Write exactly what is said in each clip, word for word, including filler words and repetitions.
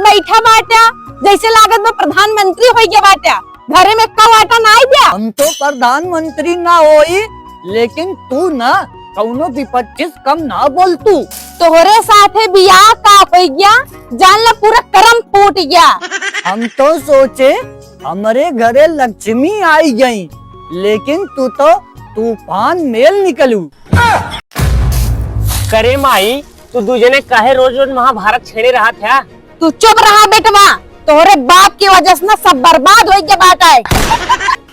बैठा बाटा, जैसे लागत बा प्रधानमंत्री होइ गया बाटा। घरे में एक्का वाटा नाई द्या। हम तो प्रधानमंत्री ना होई, लेकिन तू ना कौनो विपक्षी से कम ना बोल तू। तोहरे साथे बियाह का होइ गया, जान ला पूरा करम फूट गया। हम तो सोचे हमरे घरे लक्ष्मी आई गई, लेकिन तू तो तूफान मेल निकलू। करे माई, तू दू जने काहे रोज रोज महाभारत छेड़े रहत है? तू चुप रहा बेटवा, तोहरे बाप की वजह से ना सब बर्बाद होइ गया बाटा है।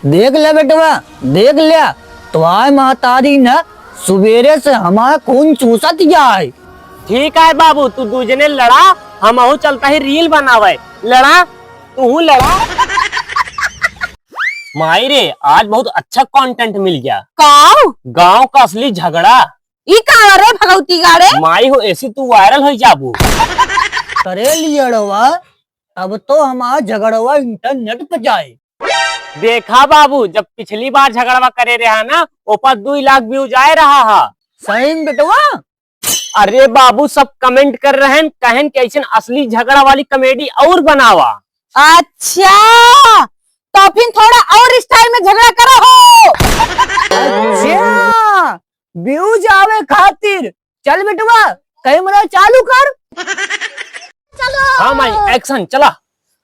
देख ले बेटवा, देख ले, तोहार महतारी ना सुबेरे से हमारा खून चूसत जाए। ठीक है बाबू, तू दू जने लड़ा, हमहू चलता ही reel बनावे। लड़ा, तू लड़ा। माई रे, आज बहुत अच्छा content मिल गया। का? गांव का असली झगड़ा। ई का रे भगवती गाड़े? माई हो, ऐसी तू viral हो जाबू। करे लियड़वा, अब तो हमारा झगड़वा internet पे जाए। देखा बाबू, जब पिछली बार झगड़वा करे रहा ना, ओपर दो लाख views आए रहा हा। सही में बेटवा? अरे बाबू, सब comment कर रहे हैं, कहन कि ऐसन असली झगड़ा वाली comedy और बनावा। अच्छा, तो फिर थोड़ा और style में झगड़ा करो हो। अच्छा, views आवे खातिर। चल बेटवा, camera चालू कर। हाँ माई, action चला।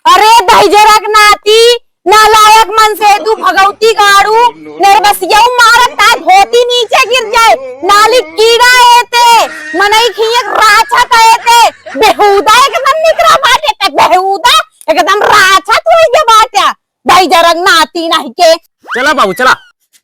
अरे दहिजरक नाती, नालायक मनसेधू भगवती गाड़ू, नरबसियऊ मारत ता धोती नीचे गिर जाए, नाली कीड़ा एते, मनई खियक राछत एते, बेहूदा एकदम निकरा बाटे ते, बेहूदा एकदम राछत होइ गया बाटे। दहिजरक नाती नहीं के। चला बाबू, चला।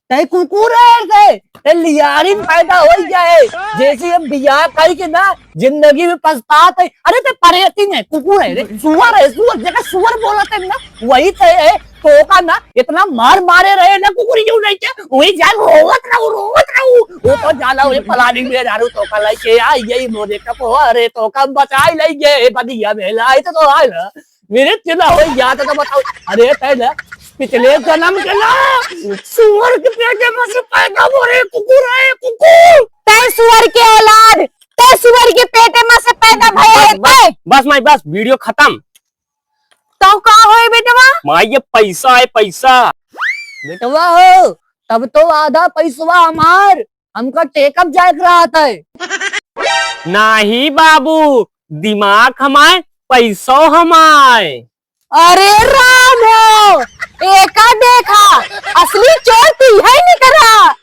तै कुकुर है से, तै लियारिन पैदा होइ जाए, जैसे हम बियाह कई के ना, जिंदगी में पछतात है। अरे तै परेती नहीं, कुकुर है रे, सुअर है, सुअर, जेका सुअर बोलत है ना, वही तै है। तोका ना इतना मार मारे रहे ना कुकुर, यूं नहीं के, वही जाए रोवत रहू, रोवत रहू। वो तो जाला, वही फलानी में झाड़ू तोका लाई के आई गई मोरे कपो, अरे तोका बचाई लाई गए, बदिया में लाई तो, तो आए ना। मेरे तेला हो याद तो बताओ। अरे तै ना पिछले जन्म के ना सुअर के पेटे में से पैदा भरे कुकुर है, कुकुर। तै सुअर के औलाद, तै सुअर के पेटे में से पैदा भये बस, बस, तै। बस माई, बस, video खत्म। तो का होए बेटवा? माई, ये पैसा है, पैसा। बेटवा हो, तब तो आधा पैसवा हमार, हमका टेकअप जाए के रहत है। नाही बाबू, दिमाग हमार, पैसो हमार। अरे राम हो, एका देखा, असली चोर तू है निकरा।